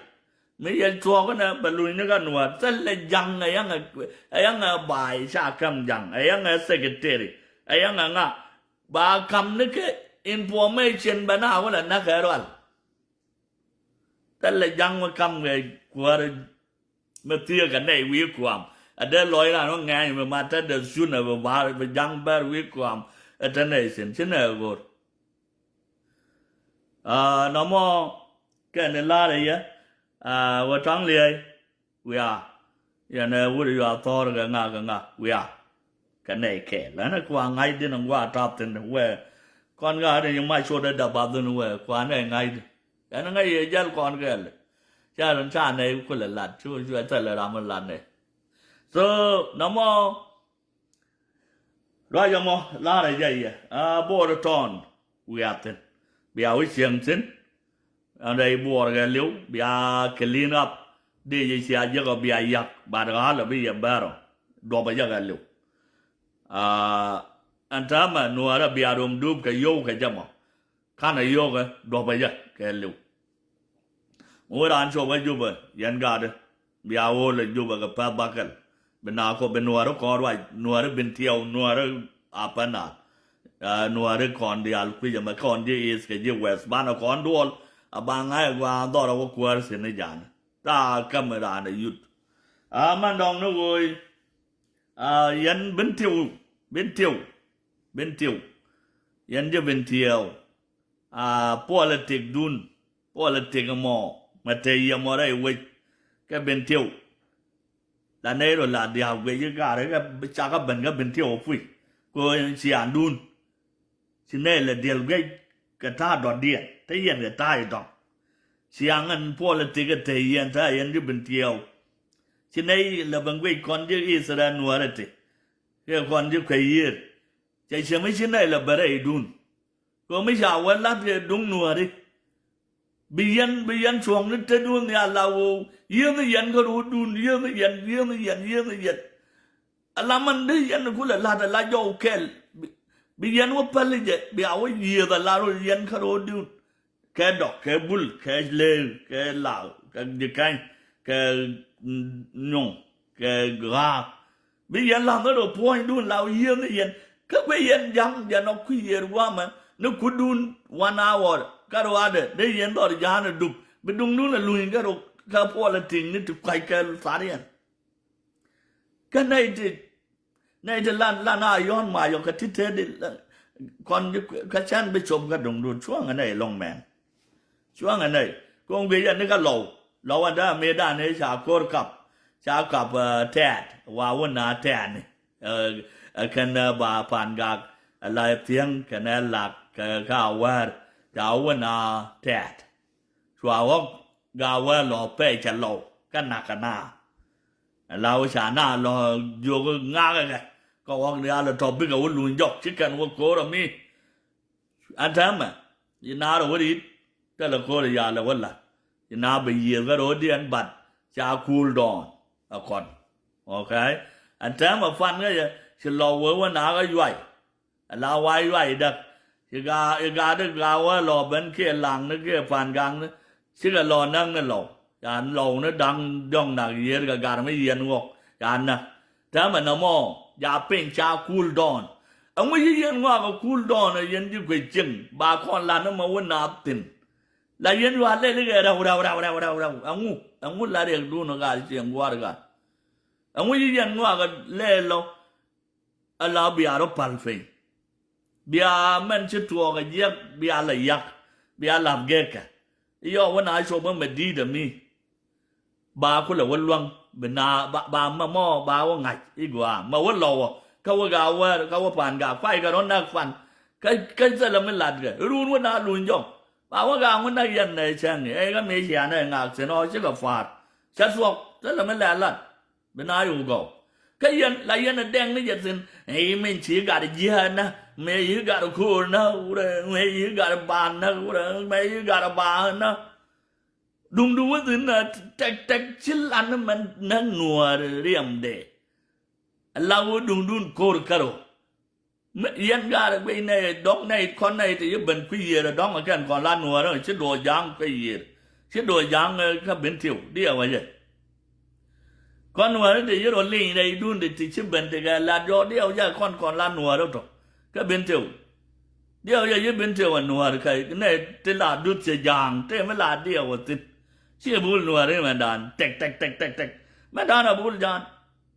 Mi yɛ cuɔk nɛ bɛ luny ni kä Nuäär. Thilɛ ja̱ŋ ɛ yaŋ ɛ, ɛ yaŋ ɛ ba̱a̱y ca käm ja̱ŋ, ɛ yaŋ ɛ secretary, ɛ yaŋ ɛ ŋa. Ba ka̱m ni kɛ information bɛ na wä lɛ näk kɛ rual. Thilɛ ja̱ŋ mi ka̱m kɛ kuäär mi thiee kɛ nɛy wi̱i̱ kuam. Ɛ dee lɔc ran wä ŋɛ̈ny mi ma te dee cun ɛ bi ba̱a̱r bi ja̱ŋ bɛr wi̱i̱ kuam. Ɛ te nɛy cin ci nɛ ɛ go̱r. Aa, nɔmɔ kɛn in la̱rä yɛ, aa, wä tɔ̱ŋ liɛy, wiaa, yɛn ɛ wut yua thɔ̱ɔ̱r kɛ ŋa kɛ ŋa, wiaa, kɛ nɛy kɛɛl. Ɛn ɛ kua ŋa̱cdin in gua tap thi̱n wɛ, kɔn ŋa̱cdin in mac cot ɛ dap bath in wɛ, kua nɛy ŋa̱cdin. Ɛn ŋäc yɛ jäl kɔn kɛɛl. Ca rin ca nɛy kulɛ lat, cu, cu ɛ thɛl ɛ ram in lat nɛy. So, nɔmɔ, Ruac ɛmɔ la̱rä jɛ yɛ, a, Bor tɔn wiaa thi̱n. Bia wi̱c cieŋ thi̱n. Ɛn rɛy Bor kɛ li̱w bia clean up. Dee jɛ cia jek ɔ bia yak, but ɣa̱l ɔ bi yɛ bɛr ɔ. Duɔpɛ jɛ kɛ li̱w. A, ɛn täämɛ Nuäärä bia rom dup kɛ yio̱w kɛ jɛ mɔ. Kanɛ yio̱kɛ duɔpɛ jɛ kɛ li̱w. Mi wä raan cop kä Jubɛ, yɛn gatdä, bia ɣöö lɛ Jubɛ kɛ pɛ̈th bakɛl. Bi na kɔ bi Nuäärä kɔn ruac, Nuäärä Bentiu, Nuäärä Upper Nile. Ɛ, Nuäärä kɔn diaal kui̱c ɛmɛ kɔn ji̱ East kɛ ji̱ West. Banɛ kɔn duɔl, a ba ŋa̱c ɛ gua̱a̱n dhɔr ɛ wä kuäär thi̱n ni ja̱a̱n. Thaak käm raan ɛ yut. A, mɛn dɔ̱ŋ ni ɣöö, a, yɛn Bentiu, Bentiu, Bentiu. Yɛn ji̱ Bentiu. A, politic dun, politic mɔ, mɛ te yɛ mɔ rɛy wec kɛ Bentiu. La nɛy rɔ la dia̱a̱k guic i̱ ga̱r i̱ kɛ cakä ben kä Bentiu puc. Kɛ ɣöö ciaaŋdun ci nɛy lɛ diɛl guic kɛ ta̱a̱ dɔ̱diɛn, te yɛn kɛ ta̱a̱ i̱ dɔ̱ŋ. Ciaaŋ ɛn politic ɛ te yɛn, te yɛn ji̱ Bentiu. Ci nɛy lɛ ben guic kɔn ji̱ Israel Nuäärä ti kɛ kɔn ji̱ kuɛ yiër. Cɛ cɛ mi ci nɛy lɛ bɛ rɛydun. Kɛ mi ca wä la̱t kɛ duŋ Nuääri. Bi yɛn, bi yɛn cuɔ̱ŋni tetdun nhial la ɣöö yiëëni yɛn kä ro̱o̱dun, yiëëni yɛn, yiëëni yɛn, yiëëni yɛn. Ala man dee yɛn kulɛ la̱t ala jɔw kɛl. Bi, bi yɛn wä päli jɛ, bia wä yiëëth ala ro̱o̱ yɛn kä ro̱o̱dun. Kɛ dɔk, kɛ bul, kɛ leer, kɛ laak, kɛ ji̱ kɛny, kɛ nyuŋ, kɛ ɣaak. Bi yɛn la̱th ni rɔ puɔ̱nydun la yiëëni yɛn. Kä kuɛ yɛn ja̱ŋ jɛn ɔ kui̱ yiër gua̱a̱mɛ ni kutdun one hour kä ruaadɛ dee yɛn dhɔr ja̱a̱n ɛ dup. Bi duŋdun ɛ luny kä rɔ kä puɔl ɛ ti̱ŋ ni ti kua̱c kɛ thar yɛn. Kä nɛy ti, nɛy ti lan, lan a yɔ̱ɔ̱n mac ɔ kɛ ti tëëdi, kɔn kä cɛn bi cop kä duŋdun cuɔ̱ŋ ɛ nɛy lɔ̱ŋ mɛn. Cuaŋ ɛ nɛy, kɔn guic ɛ ni kä Lɔw. Lɔw ɛn dee mëëdan ëë ca ko̱r kap, ca kap, ɛ, tɛ̈t, wa wä na tɛ̈t ni. Ɛ, ɛ kɛn, ɛ, ba Pan Gak, ɛ la Thiäŋ kɛn ɛ Lak kɛ, kɛ Awäär, ca wä na tɛ̈t. Cua ɣɔ̱k Gawäär lɔ pɛc cɛ Lɔw kä nak kɛ na. Ɛ la wä ca na lɔ jiök ŋak ɛ kɛ, kä ɣɔ̱k ni a lɛ tɔ̱ bikɛ wä luny jɔk, ci kɛn wä ko̱r ɛ mi. Ɛn täämɛ, ci naar ɛ wä ri̱t, thilɛ ko̱r ɛ yal ɛ wä la̱t. Ci naar bɛ yiëëth kä ro̱o̱diɛn, but ca cool down ɛ kɔn. Okay? Ɛn täämɛ pan kä yɛ, ci Lɔw wee wä naath kä Yuay. Ɛ la wa Yuay däk. Ci Ga, ci Gatdä Gawäär lɔ ben kiɛ Laŋni kiɛ Pan Gakni. Cikɛ lɔ näk ni Lɔw. Ca Lɔw ni da̱ŋ diɔ̱ŋ nak yiër kɛ gar mi yiɛn ŋuɔk. Ca näk. Täämɛ nɔmɔ, ca piny ca cool down. Ɛŋu ci yɛn ŋɔak ɛ cool down ɛ yɛn ji̱ guic cieŋ, ba kɔn lat ni mɛ wä naath thi̱n. La yɛn yual lɛl ikɛ rɛw, rɛw, rɛw, rɛw, rɛw, rɛw. Ɛŋu, ɛŋu la riɛkdun ɛ gal cieŋ gua̱a̱r gal. Ɛŋu ci yɛn ŋɔak ɛ lɛl lɔ. Ala bia rɔ pal piny. Bia mɛn ci tuɔɔk a jiɛk, bia la yak, bia lath gɛkɛ. Iyɔ wä na cop mɛ di̱i̱t ami. Ba kulɛ wä luäŋ, bi na, ba, ba mɛ mɔ, ba wä ŋa̱c i̱ gɔaa. Mɛ wä Lɔw ɔ, kä wä Gawäär, kä wä Pan Gak, kuay kɛ rɔ näk pan. Kä, kä thilɛ mi latkɛ. Run wä na luny jɔk. Ba wä Gak wä näk yɛn nɛ cäŋ, ɛ kä mi cia nɛ ŋak thi̱n ɔ cikɛ pa̱a̱r. Cä thuɔk, thilɛ mi lɛ lat. Bi na yuk gɔw. Kä yɛn, la yɛn a dɛŋ ni jɛ thi̱n. Ɛ, min ci gat jiäänä, mëë yi gat ko̱o̱rnä, wurɛ, mëë yi gat baanä, wurɛ, mëë yi gat baanä. Duŋdu wä thi̱n na tɛk, tɛk ci lan mɛ näk Nuäär riɛmdɛ. La wä duŋdun ko̱r kärɔ. Mi, yɛn gaarɛ guic nɛy, dɔ̱ŋ nɛy, kɔn nɛy ti yi ben kui̱ yiër ɛ dɔ̱ŋ ɛ kɛn kɔn la Nuäärä ci duɔɔk ja̱a̱ŋ kui̱ yiër. Ci duɔ̱ɔ̱c ja̱a̱ŋ, eh, kä Bentiu, diɛw a jɛ. Kɔn Nuäär in te yi rɔ liny rɛydun ti ti ci ben ti kɛ lat jɔɔk, diɛw jɛ kɔn kɔn la Nuäär tɔ. Kä Bentiu. Diɛw jɛ yi Bentiu a Nuäär kɛ nɛ ti la duth cɛ ja̱a̱ŋ, te mi la diɛw a thi̱n. Ci bul Nuäär in mɛn dan, tɛk, tɛk, tɛk, tɛk, tɛk. Mɛn dan a bul ja̱a̱ŋ.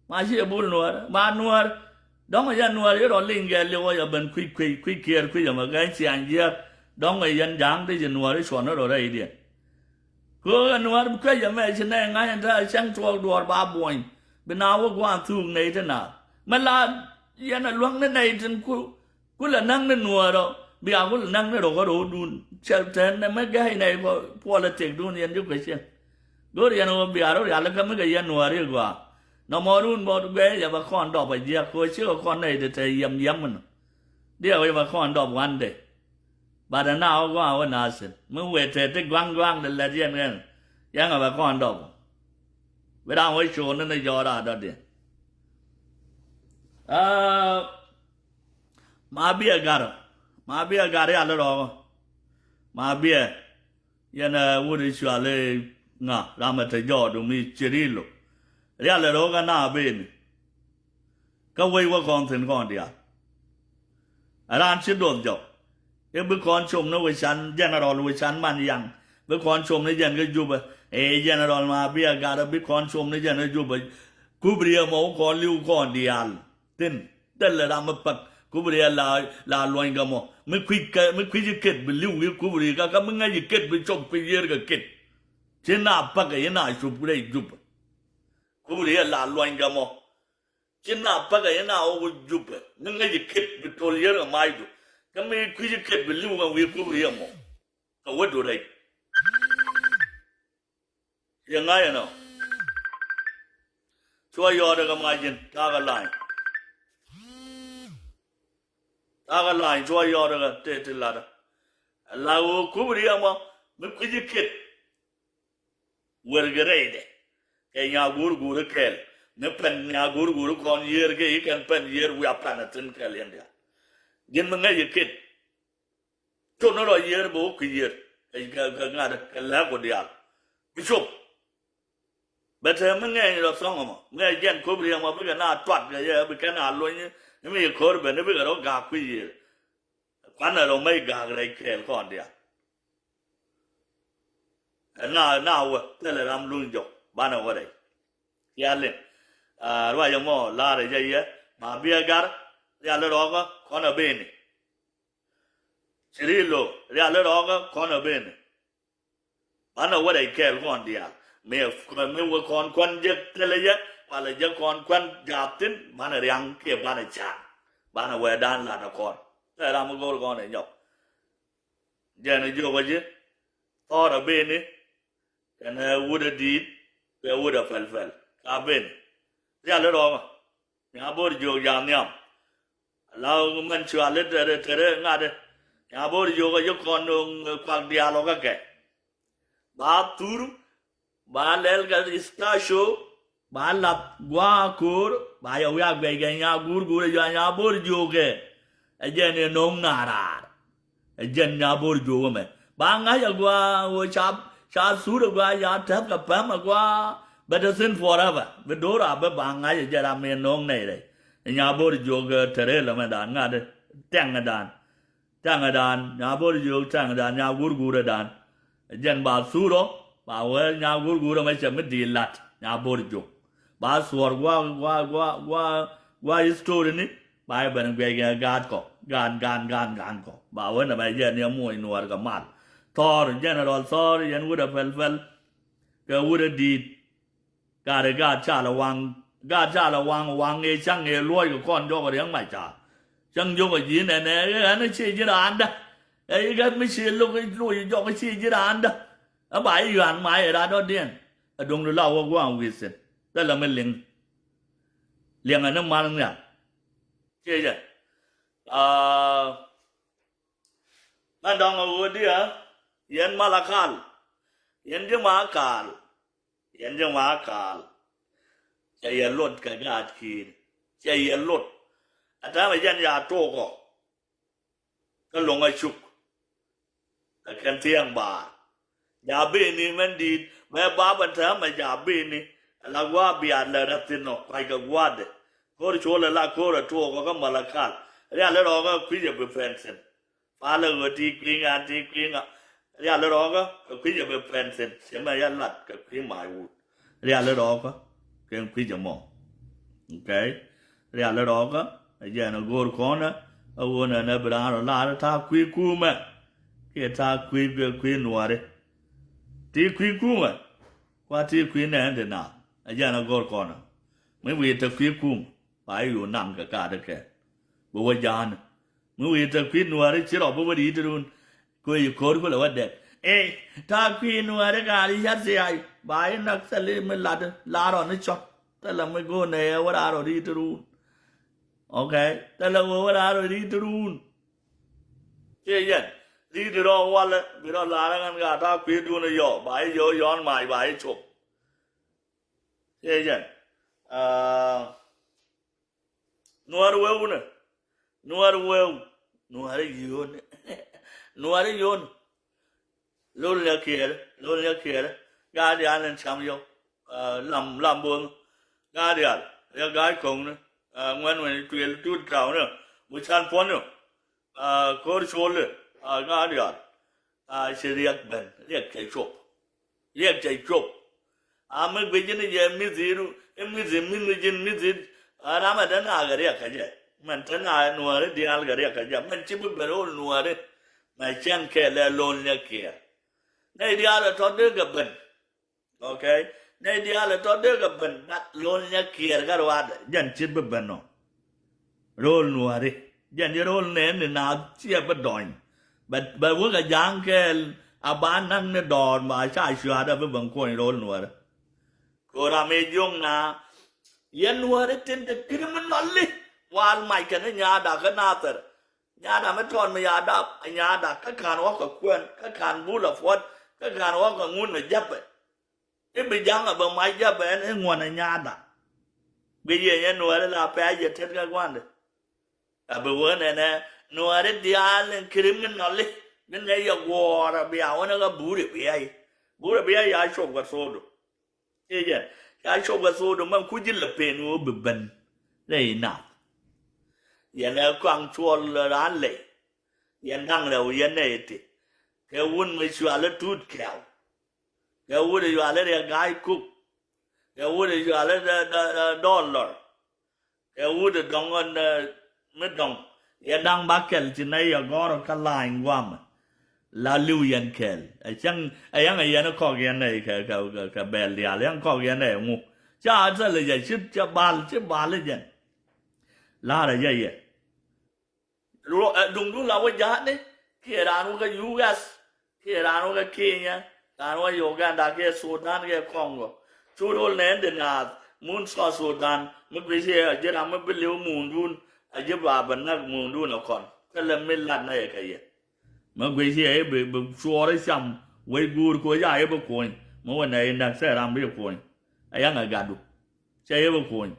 Ma ci bul Nuäär, ma Nuäär. Dɔ̱ŋ yɛn Nuäär yi rɔ liny gɛɛl liwä yɛ ben kui̱, kui̱, kui̱ kiɛɛr kui̱ yɛ mɛ gɛny ciaŋ jiääk. Dɔ̱ŋ yɛn ja̱a̱ŋ ti ci Nuäär cuɔn rɔ rɛydiɛn. Kö yɛn Nuäär bi kuec yɛ mɛ ci nɛy ŋa̱c ɛn te cäŋ tuɔɔk duɔɔr ba buɔ̱ny. Bi na wä gua̱a̱n thuuk nɛy ti naath. Mɛ la yɛn a luäŋ ni nɛy tin ku Ku lɛ näk ni Nuäär ɔ, bia ku lɛ näk ni rok kä rokdun. Cɛ tɛn nɛ mi gɛ̈c nɛy puɔl ɛ tëkdun yɛn ji̱ kuecin. Go̱r yɛn ɣöö bia rɔ rial kä mi kɛ yɛn Nuäär i̱ gɔaa. Nɔmɔrun bɔt guɛc yɛ bɛ kɔn dɔp a jiɛk kɛ ɣöö cikɛ kɔn nɛy ti te yɛm yɛm mi nɔ. Diɛ wec bɛ kɔn dɔp one day. But ɛ na ɣä gɔaa wä na thi̱n mi wëë te ti gua̱ŋ gua̱ŋ ti lɛt yɛn kɛn. Yɛn ɛ bɛ kɔn dɔp. Bi ram wä co̱o̱n ni ni jɔɔr a dɔ̱diɛn. Aa, Ma biɛ gat, ma biɛ gat rial rɔɔkä. Ma biɛ, yɛn ɛ wut i̱ cual i̱ ŋa, ram ɛ te jɔɔdu mi Cirilo. Rial rɔɔkä na beni. Kä wec wä kɔn thi̱n kɔn diaal. Ɛ raan ci duɔth jɔk. I̱ bi kɔn com ni wä can general wä can man yaŋ. Bi kɔn com ni jɛn kä Jubɛ. Ëë general ma biɛ gat bi kɔn com ni jɛn kä Jubɛ. Kubri ɛmɔ wä kɔn li̱w kɔn diaal. Thi̱n thilɛ ram mi päk. Kubri ɛ la, la luɔ̱ny gɛ mɔ. Mi kui̱c kɛ, mi kui̱c i̱ ket bi li̱w i̱ kubri kä, kä mi ŋäc i̱ ket bi cop kui̱c yiër kɛ ket. Ci na päk ɛ i̱ na cop rɛy Jubɛ. Kubri ɛ la luɔ̱ny gɛ mɔ. Ci na päk ɛ i̱ na wä Jubɛ. Mi ŋäc i̱ ket bi tol yiër kɛ macdu. Kä mi kui̱c i̱ ket bi li̱w kɛ wi̱i̱ kubri ɛ mɔ. Kɛ wädu rɛy. Yɛ ŋa̱c ɛnɔ. Cua yɔɔt ɛ kɛ mac ji̱n ta̱a̱ kɛ la̱ny. Ta̱a̱ kɛ la̱ny cua yɔɔt ɛ kɛ tëë ti la̱tdä. Ɛ la ɣöö kubri ɛmɔ mi kui̱ci kiɛt. Wër kɛ rɛydɛ kɛ nyaguur guur kɛɛl. Mi pɛn nyaguur guur kɔn yiër kɛ i̱ kɛn pɛn yiër wiaa pɛn ɛ thi̱n kɛɛl yɛn diaal. Ji̱n mi ŋäc i̱ kiɛt. Cop ni rɔ yiër bɛ wä kui̱ yiër kɛ, kɛ, kɛ ŋa̱t kɛ lɛ̈k ku diaal. Bi cop. Bɛ te mi ŋɛɛny rɔ thɔŋ ɛmɔ ŋɛɛny jɛn kop riɛŋ mɔ bikɛ na tuat kɛ yɛ bikɛ na luny. Ni mi ko̱r ben ni bikɛ rɔ ga̱a̱k kui̱ yiër. Kuanɛ rɔ mɛc ga̱a̱k rɛc kɛɛl kɔn diaal. Ɛ na, na wä thilɛ ram luny jɔk banɛ wä rɛc. Kial in. Aa, ruacä mɔ la̱rä jɛ yɛ ma biɛ gar. Rial rɔɔkä kɔn a beni. Cirilo rial rɔɔkä kɔn a beni. Banɛ wä rɛc kɛɛl kɔn diaal. Mi, mi wä kɔn kuan jɛ thilɛ jɛ walɛ jɛ kɔn kuan jaathin banɛ riaŋ kiɛ banɛ ca̱a̱n. Banɛ wee dan lat a kɔn. Thɛ ram mi go̱o̱r kɔn ɛ nyɔk. Jɛn jiök ɛ ji̱ thɔɔr a beni. Kɛnɛ wut a di̱i̱t kɛ wut a pɛl pɛl ka beni. Rial rɔɔkä. Nya bo̱r jiök ja̱a̱n nhiam. Ala mɛn cual i̱ tɛrɛ tɛrɛ ŋa̱t i̱. Nya bo̱r jiök a ji̱ kɔn kuak diaal ɔ kä kɛ. Ba thur ba lɛl kɛ star show. Ba lath gua̱a̱ ko̱o̱r ba yɛ wiak guɛc kɛ nya guur guur ɛ jɔa nya bo̱r jiök kɛ. Ɛ jɛn i̱ no̱o̱ŋ naar raar. Ɛ jɛn nya bo̱r juɔk ɛmɛ ba ŋa̱c ɛ gua̱a̱ ɣöö ca, ca thur ɛ gua̱a̱ ca tɛ̈th kɛ päm ɛ gua̱a̱. Bɛ te thin forever bi do̱r a bä ba ŋa̱c ɛ jɛ ram mi no̱o̱ŋ nɛy rɛy. Ɛ nya bo̱r juɔk ɛ te rëël ɛmɛ dan ŋa̱t ɛ tɛŋ ɛ dan. Tɛŋ ɛ dan nya bo̱r juɔk tɛŋ ɛ dan nya guur guur ɛ dan. Ɛ jɛn ba thur ɔ ba wee nya guur guur ɛmɛ cɛ mi di̱i̱t la̱t nya bo̱r juɔk. Ba thuɔ̱ɔ̱r gua̱a̱ gua̱a̱ gua̱a̱ gua̱a̱ gua̱a̱ history ni. Ba yɛ ben guɛc kɛ gaat kɔ gaan gaan gaan gaan kɔ ba wen ɛmɛ jɛ ni ɛmuɔc nuɔɔr kɛ mal. Thɔɔr general thɔɔr yɛn wut ɛ pɛl pɛl. Kɛ wut ɛ di̱i̱t. Gaat ɛ gaat cal ɛ waŋ. Gaat cal ɛ waŋ waŋ ëë caŋ ëë luɔc kɛ kɔn jɔk ɛ riɛŋ mac caal. Cäŋ jɔk ɛ ji̱ nɛnɛ ɣän ɛ ciɛ ji̱ raandä. Ɛ i̱ gat mi ciɛ lo̱k ɛ loc ɛ jɔk ɛ ciɛ ji̱ raandä. Ɛ ba i̱ yuan ma i̱ rat dɔ̱diɛn. Ɛ duŋdu la wä gua̱a̱ŋ wi̱i̱ thi̱n thilɛ mi liŋ. Liɛŋɛ ni mal nhial. Ciɛ jɛ. Aa, mɛn dɔ̱ŋ ɛ ɣöö diɛ yɛn mal a kaal. Yɛn ji̱ ma kaal. Yɛn ji̱ ma kaal. Cɛ yɛ luɔt kɛ gaat ki̱i̱r. Cɛ yɛ luɔt. Ɛ täämɛ jɛn ya tuɔɔkɔ. Kä luɔ̱ŋ a cuk. Ɛ kɛn thiɛŋ baar. Ja bini mɛn di̱i̱t mɛ bapä täämɛ ja bini. La gua̱a̱ biaat lɛ rɛth thin nɔ kuackɛ gua̱a̱dɛ. Ko̱r col ɛ la ko̱r ɛ tuɔɔk kä Malakal. Rial rɔɔkä kui̱c ɛ bi pɛn thin. Palä ɣöö ti kui̱ ŋa ti kui̱ ŋa. Rial rɔɔkä kɛ kui̱c ɛ bi pɛn thin cɛ mɛ ya lat kɛ kui̱ mac wut. Rial rɔɔkä kɛn kui̱c ɛmɔ. Okay. Rial rɔɔkä ɛ jɛn ɛ go̱o̱r kɔnɛ. Ɛ ɣöö nɛnɛ bi raan rɔ lar ta̱a̱ kui̱ kumɛ. Kiɛ ta̱a̱ kui̱ kɛ kui̱ nuäri. Ti kui̱ kumɛ kua ti kui̱ nɛɛn ti naath. Ɛ jɛn ɛ go̱o̱r kɔnɛ. Mi wi̱i̱ te kui̱ kum ba i̱ yo̱o̱ naŋ kɛ kaat ikɛ. Bi wä ja̱a̱n. Mi wi̱i̱ te kui̱ nuääri ci rɔ bi wä ri̱i̱t run. Kui̱ ko̱r kulɛ wä dɛk. Ey, ta̱a̱ kui̱ nuääri kaat i̱ ya̱t thia̱a̱y ba i̱ nak thil i̱ mi lat lar ɔn i̱ cɔt. Thilɛ mi go̱o̱r nɛ ɛ wä raar ɔ ri̱i̱t run. Okay. Thilɛ wä wä raar ɔ ri̱i̱t run. Ciɛ yɛn ri̱i̱t rɔ walɛ bi rɔ lar ɛ ŋän kaat ta̱a̱ kui̱ dun i̱ yɔ ba i̱ yɔ yɔn mac ba i̱ cop. Ciɛ yɛn. Nuäär wewni. Nuäär wew. Nuäär yio̱o̱ni. Nuäär yio̱o̱ni. Lol ni kiɛɛr, lol ni kiɛɛr. Gaat diaal ni cam yɔ. Lam lam bo̱o̱n. Gaat diaal riɛk ga̱a̱c ko̱ŋni. Ŋuɛn wen tuël tut kaw ni. Bu can puɔ̱n ni. Ko̱r col ni. Gaat diaal. Ci riɛk ben riɛk cɛ cop. Riɛk cɛ cop. A mi guic ni jɛ mi̱th i̱ mi̱th i̱ mi̱th ni ji̱n mi̱th i̱. Ram ɛ te na kɛ riɛk kɛ jɛ. Mɛn te na nuääri diaal kɛ riɛk kɛ jɛ mɛn ci bi ben ro̱l nuääri. Mɛ cɛn kɛɛl ɛ lo̱l nyɛ kiɛɛr. Nɛy diaal ɛ tɔ̱ dee kɛ ben. Okay. Nɛy diaal ɛ tɔ̱ dee kɛ ben bat lo̱l nyɛ kiɛɛr kɛ ruaadɛ jɛn ci bi ben nɔ. Ro̱l nuääri jɛn ji̱ ro̱l nɛɛni naath ciɛ bi dɔny. Bɛ bɛ wä kɛ ja̱a̱ŋ kɛɛl a ba naŋ ni dɔɔr ma ca cua̱a̱t a bi ben kuɔny ro̱l nuääri. Ko̱ ram i̱ jiöŋ na yɛn nuääri tin te criminal li. Wal mac kɛn i̱ nyaada kä Nathɛr. Nyaada mi tɔɔt mi ya dap a nyaada kä ka̱n wä kɛ kuɛn kä ka̱n bul a puɔt kä ka̱n wä kɛ ŋun a jäpɛ. I̱ bi ja̱ŋ a bɛ mac jäpɛ ɛn i̱ ŋuɔ̱n a nyaada. Bi yɛ nyɛ nuääri la pɛ̈ a yɛ tet kä gua̱ndɛ. A bi wä nɛnɛ nuääri diaal in criminal li. Bi nɛ yɛ guɔ̱ɔ̱r a bia wä ni kä buri bia yi. Buri bia yi a cop kɛ thodu. I̱ jɛn ca cop kɛ thodu mɛ kuc ji̱ lɛ pen wä bi ben. Rɛy nath. Yɛn ɛ kɔaŋ cuɔl raan lɛy. Yɛn da̱ŋ rɛw yɛn nɛ iti. Kɛ wun mi cual i̱ tut kɛw. Kɛ wut i̱ yual i̱ riɛk ga̱a̱c kuk. Kɛ wut i̱ yual i̱ dɔlɔr. Kɛ wut i̱ dɔŋ ɣän mi dɔŋ. Yɛ da̱ŋ ba kɛl ci nɛy yɛ gɔ̱r kä la̱a̱ny guamɛ. La li̱w yɛn kɛl ɛ cäŋ ɛ yɛn ɛ yɛn kɔk yɛn nɛy kɛ kɛ kɛ bɛl diaal yɛn kɔk yɛn nɛy ŋu. Ca thilɛ jɛ ci ca bal ci bal i̱ jɛn. La̱rä jɛ yɛ. Duŋdun la wä ja̱a̱tni kiɛ raan wä kä U S kiɛ raan wä kä Kenya, raan wä Uganda kiɛ Sudan kiɛ Congo. Cu ro̱l nɛn di naath mun South Sudan mi guici ɛ ji̱ ram mi bi li̱w mundun. A ji̱ ba bi näk mundun ɛ kɔn kä lɛ mi lat nɛ yɛ kɛ yɛ. Mi guici ɛ bi bi cuɔɔri cam wec guur koc a i̱ bi kuɔny mi wä nɛ i̱ näk thɛ ram bi kuɔny. A yaŋ ɛ gatdu. Cɛ yɛ bi kuɔny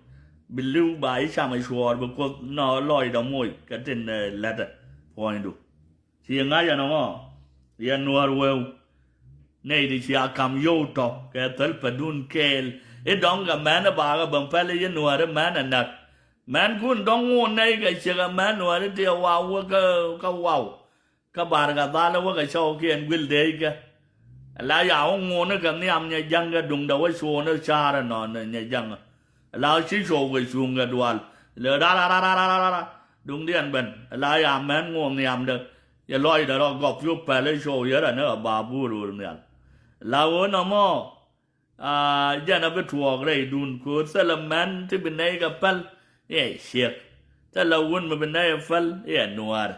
bi li̱w ba i̱ cam i̱ cuɔɔr bi kuoth nɔ lɔcdä moc kɛ tin lätdä puɔ̱nydu. Ci ŋa̱c ɛn ɛmɔ yɛ nuäär weu. Nɛy ti cia ka̱m yio̱w tɔ̱ kɛ thäl pädun kɛɛl i̱ dɔ̱ŋ kɛ mɛn i̱ bakä ben päl i̱ ci nuäär i̱ mɛn ɛ näk. Mɛn kun dɔ̱ŋ ŋun nɛy kɛ ciek ɛ mɛn nuäär i̱ ti ɛ waw wä kä waw. Kä bar kɛ dhal wä kɛ cɔwkiɛn guil dee kɛ. La ya wä ŋuuni kɛ nhiam nyɛ ja̱ŋ kɛ duŋdɛ wä cuɔɔni ca̱r ɛnɔn nyɛ ja̱ŋ. La ci cuɔw kɛ cuŋ kɛ dual lɛ rararararara. Duŋdiɛn ben la ya mɛn ŋuɔ nhiamdɛ. Yɛ lɔcdɛ rɔ gɔp yop pɛl i̱ cuɔw yɛ rɛn i̱ ɛ ba buur ɣöl nhial. La ɣöö nɔmɔ. Aa, jɛn a bi tuɔɔk rɛydun ko̱o̱r thilɛ mɛn ti bi nɛy kɛ päl. Iɛ ciek thilɛ wun mi bi nɛy ɛ päl iɛ nuäär.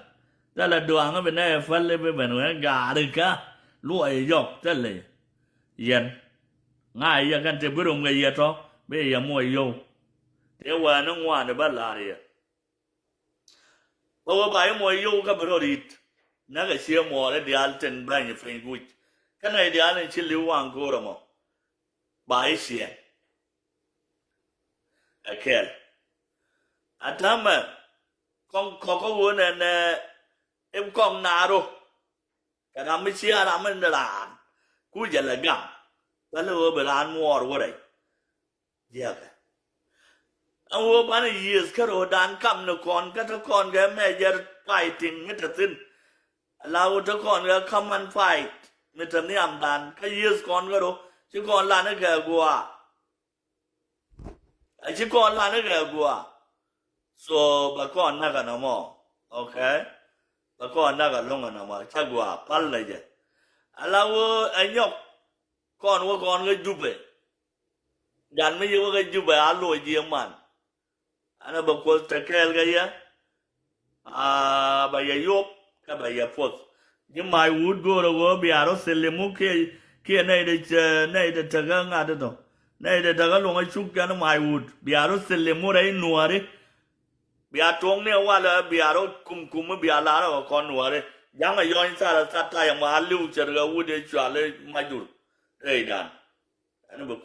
Thilɛ duaŋ bi nɛy ɛ päl ibi ben wee gaari kä luɔc yɔk thilɛ. Yɛn ŋa̱c yɛ kɛn ti bi rom kɛ yɛ tɔ bi yɛ muɔc yio̱w. Ti wɛɛni ŋuani bä la̱r yɛ. Bä wä ba i̱ muɔc yio̱w kä bi rɔ ri̱t. Näkɛ cië muɔɔri diaal tin bäny piny guc kä nɛy diaal in ci li̱w waŋ go̱o̱r ɛmɔ. Ba i̱ ciɛ ɛ kɛl. A täämɛ kɔŋ kɔk kä ɣöö nɛnɛ i̱ kɔŋ naarɔ. Kɛ ram mi cia ram mi raan Ku jɛ lɛ gaŋ. Thilɛ ɣöö bi raan muɔɔr wä rɛy. Jiäkɛ. Ɛn ɣöö banɛ yiëëth kä ro̱o̱dan kam ni kɔn kä te kɔn kɛ major fighting mi te thi̱n. Ala ɣöö te kɔn kɛ common fight mi te nhiamdan kä yiëëth kɔn kä ro̱o̱ ci kɔn lanɛ kɛ gua̱a̱. A ci kɔn lanɛ kɛ gua̱a̱. So bɛ kɔn näk ɛnɔmɔ. Okay. Bɛ kɔn näk ɛlɔ̱ŋ ɛnɔmɔ ca gua̱a̱ pal nɛ jɛ. Ala ɣöö ɛ nyɔk kɔn wä kɔn kä Jubɛ. Gat mi yɛ wä kä Jubɛ a loc jiɛ man. Ɛn ɛ bɛ Kuoth te kɛɛl kä yɛ. A bɛ yɛ yop kä bɛ yɛ puɔth. Ji̱ mac wut go̱o̱rä ɣöö bia rɔ thil imu kiɛ kiɛ nɛy de cɛ nɛy de tekä ŋa̱t tɔ. Nɛy de tekä luŋä cuk jɛn mac wut bia rɔ thil imu rɛy nuääri. Bia tuɔ̱ŋ ni walɛ bia rɔ kum kum bia lar ɛ kɔn nuääri. Ja̱ŋ ɛ yɔny thar ɛ thar tayɛ ma li̱w cɛ rɛ wut ɛ cual ɛ majur rɛydan. Ɛn bɛ